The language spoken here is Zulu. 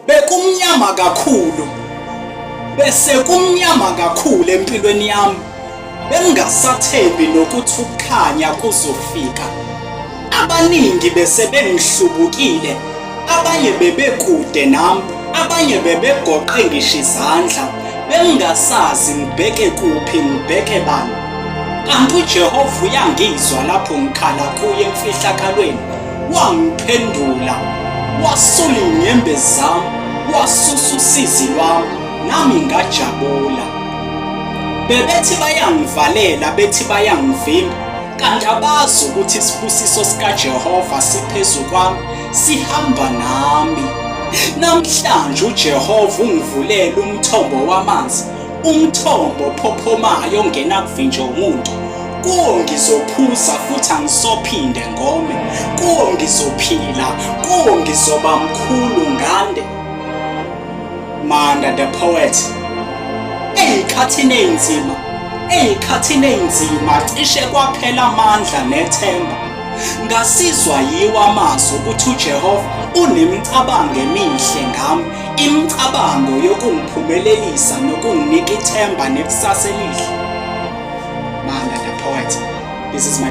Bekumnyama kakhulu. Bese kumnyama kakhulu empilweni yami. Bengingasathembi nokuthi ukukhanya kuzofika. Abaningi bese bengihlubukile, abanye bebekude nami, abanye bebegoqe ngisho izandla. Bengingasazi ngibheke kuphi, ngibheke bani. Kanti uJehova uyangizwa lapho ngikhala kuye emfihlakalweni. Wangiphendula, wasula iy'nyembezi zami, wasusa usizi lwami, nami ngajabula. Bebethi bayangivalela, bethi bayangivimba, kanti abazi ukuthi isibusiso sikaJehova siphezu kwami, sihamba nami. Namhlanje uJehova ungivulela umthombo wamanzi, umthombo ophophomayo ongenakuvinjwa umuntu. Kuwo ngizophuza futhi angisophinde ngome, kuwo ngizophila, kuwo ngizoba mkhulu ngande. Manda the poet. Ey'khathini ey'nzima, ey'khathini ey'nzima cishe kwaphela amandla nethemba. Ngasizwa yiwo amazwi ukuthi uJehova unemicabango emihle ngami, imicabango yokungiphumelelisa nokunginika ithemba nekusasa elihle. Manda the poet. This is my